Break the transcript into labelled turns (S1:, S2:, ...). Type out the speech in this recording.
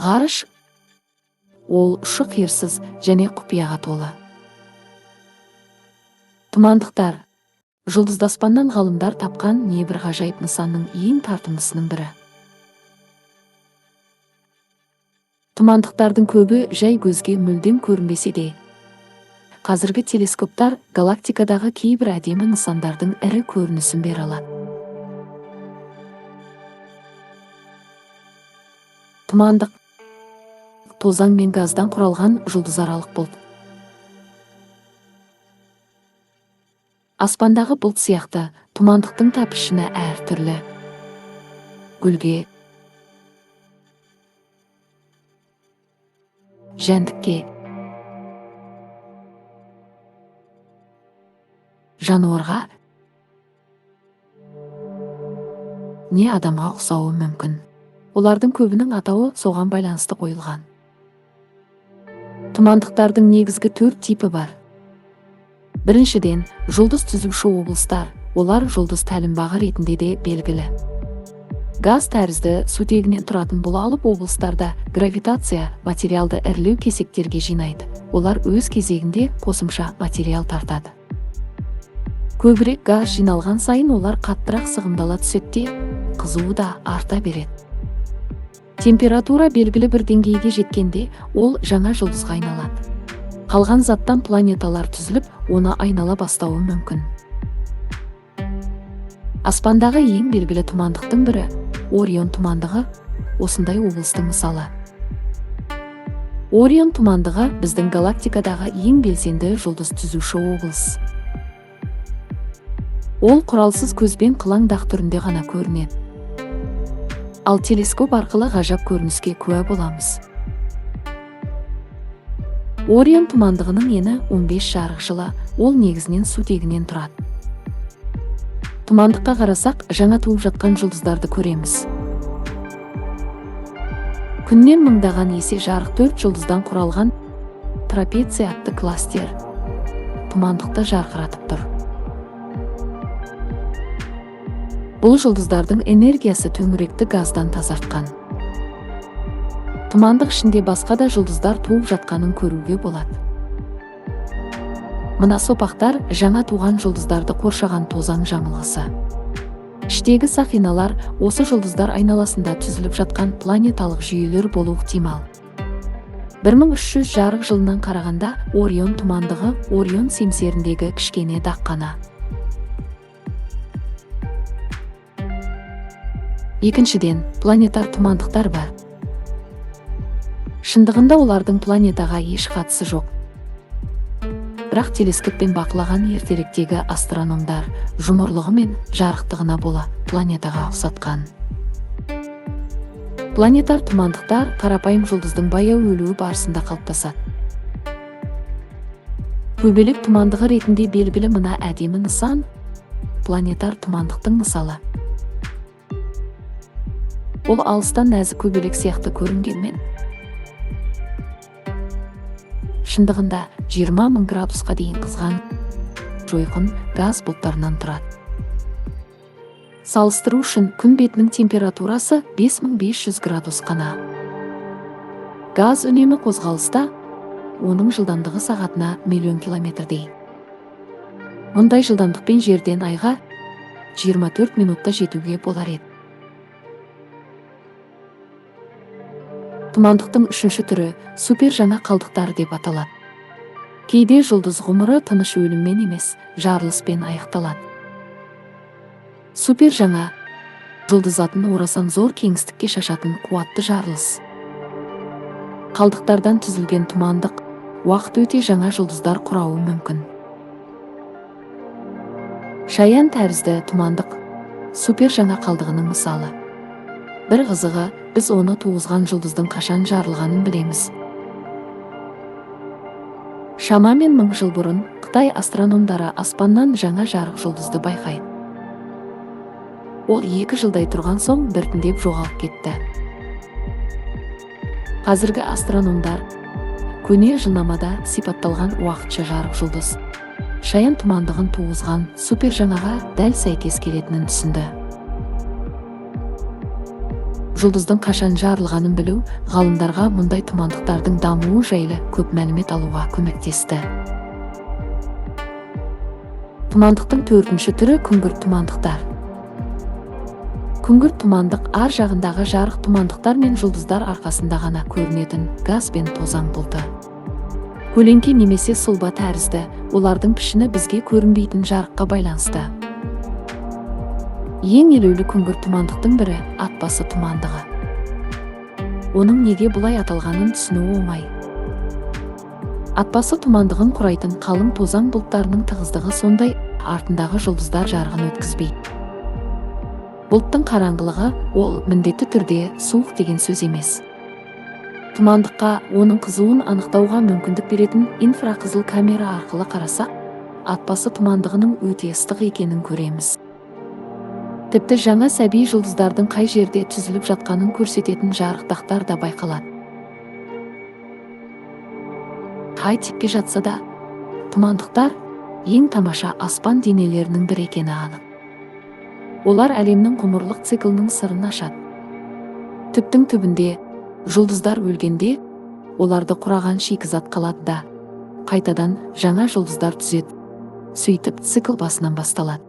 S1: Ғарыш ол ұшы-қиырсыз және құпияға толы. Тұмандықтар жұлдызды аспаннан ғалымдар тапқан небір ғажайып нысанның ең тартымдысының бірі. Тұмандықтардың көбі жай көзге мүлдем көрінбесе де, қазіргі телескоптар галактикадағы кейбір әдемі нысандардың ірі көрінісін бере алады. Тұмандық тозаң мен газдан құралған жұлдызаралық бұлт. Аспандағы бұлт сияқты тұмандықтың та пішіні әртүрлі. Гүлге, жәндікке, жануарға не адамға ұқсауы мүмкін. Олардың көбінің атауы соған байланысты қойылған. Тұмандықтардың негізгі 4 типі бар. Біріншіден, жұлдыз түзуші облыстар, олар жұлдыз тәлімбағы ретінде де белгілі. Газ тәрізді сутегінен тұратын бұл алып облыстарда гравитация материалды ірілеу кесектерге жинайды. Олар өз кезегінде қосымша материал тартады. Көбірек газ жиналған сайын олар қаттырақ сығымдала түседі де, қызуы да арта береді. Температура белгілі бір деңгейге жеткенде, ол жаңа жұлдызға айналады. Қалған заттан планеталар түзіліп, оны айнала бастауы мүмкін. Аспандағы ең белгілі тұмандықтың бірі Орион тұмандығы осындай облыстың мысалы. Орион тұмандығы біздің галактикадағы ең белсенді жұлдыз түзуші облыс. Ол құралсыз көзбен қылаң дақ түрінде ғана көрінеді. Ал телескоп арқылы ғажап көрініске куә боламыз. Орион тұмандығының ені 15 жарық жылы, ол негізінен сутегінен тұрады. Тұмандыққа қарасақ, жаңа туып жатқан жұлдыздарды көреміз. Күннен мыңдаған есе жарық 4 жұлдыздан құралған трапеция атты кластер тұмандықты жарқыратып тұр. Бұл жұлдыздардың энергиясы төңіректі газдан тазартқан. Тұмандық ішінде басқа да жұлдыздар туып жатқанын көруге болады. Мына сопақтар жаңа туған жұлдыздарды қоршаған тозаң жамылғысы. Іштегі сақиналар осы жұлдыздар айналасында түзіліп жатқан планеталық жүйелер болуы ықтимал. 1300 жарық жылынан қарағанда Орион тұмандығы Орион семсеріндегі кішкене дақ қана. Екіншіден, планетар тұмандықтар бар. Шындығында олардың планетаға еш қатысы жоқ. Бірақ телескоппен бақылаған ертеректегі астрономдар жұмырлығы мен жарықтығына бола планетаға ұқсатқан. Планетар тұмандықтар қарапайым жұлдыздың баяу өлуі барысында қалыптасады. Көбелек тұмандығы ретінде белгілі мына әдемі нысан планетар тұмандықтың мысалы. Ол алыстан нәзік көбелек сияқты көрінгенмен, шындығында 20 000 градусқа дейін қызған жойқын газ бұлттарынан тұрады. Салыстыру үшін күн бетінің температурасы 5500 градус қана. Газ үнемі қозғалыста, оның жылдамдығы сағатына миллион километрдей. Мұндай жылдамдықпен жерден айға 24 минутта жетуге болар еді. Тұмандықтың үшінші түрі супер жаңа қалдықтары деп аталады. Кейде жұлдыз ғұмыры тыныш өліммен емес, жарылыспен аяқталады. Супер жаңа жұлдыз затын орасан зор кеңістікке шашатын қуатты жарылыс. Қалдықтардан түзілген тұмандық уақыт өте жаңа жұлдыздар құрауы мүмкін. Шаян тәрізді тұмандық супер жаңа қалдығының мысалы. Бір қызығы, біз оны туғызған жұлдыздың қашан жарылғанын білеміз. Шамамен 1000 жыл бұрын Қытай астрономдары аспаннан жаңа жарық жұлдызды байқайды. Ол 2 жылдай тұрған соң біртіндеп жоғалып кетті. Қазіргі астрономдар көне жылнамада сипатталған уақытша жарық жұлдыз Шаян тұмандығын туғызған супер жаңаға дәл сәйкес келетінін түсінді. Жұлдыздың қашан жарылғанын білу ғалымдарға мұндай тұмандықтардың дамуы жайлы көп мәлімет алуға көмектесті. Тұмандықтың төртінші түрі – күңгірт тұмандықтар. Күңгірт тұмандық – ар жағындағы жарық тұмандықтар мен жұлдыздар арқасында ғана көрінетін газ бен тозаң бұлты. Көлеңке немесе сұлба тәрізді олардың пішіні бізге көрінбейтін жарыққа байланысты. Ең елеулі күңгірт тұмандықтың бірі – Атбасы тұмандығы. Оның неге бұлай аталғанын түсіну оңай. Атбасы тұмандығын құрайтын қалың тозаң бұлттарының тығыздығы сондай, артындағы жұлдыздар жарығын өткізбейді. Бұлттың қараңғылығы – ол міндетті түрде суық деген сөз емес. Тұмандыққа оның қызуын анықтауға мүмкіндік беретін инфрақызыл камера арқылы қарасақ, Атбасы тұмандығының өте ыстық екенін көреміз. Тіпті жаңа сәби жұлдыздардың қай жерде түзіліп жатқанын көрсететін жарық дақтар да байқалады. Қай типке жатса да, тұмандықтар ең тамаша аспан денелерінің бірі екені анық. Олар әлемнің ғұмырлық циклінің сырын ашады. Түптің түбінде, жұлдыздар өлгенде, оларды құраған шикізат қалады да, қайтадан жаңа жұлдыздар түзеді. Сөйтіп, цикл басынан басталады.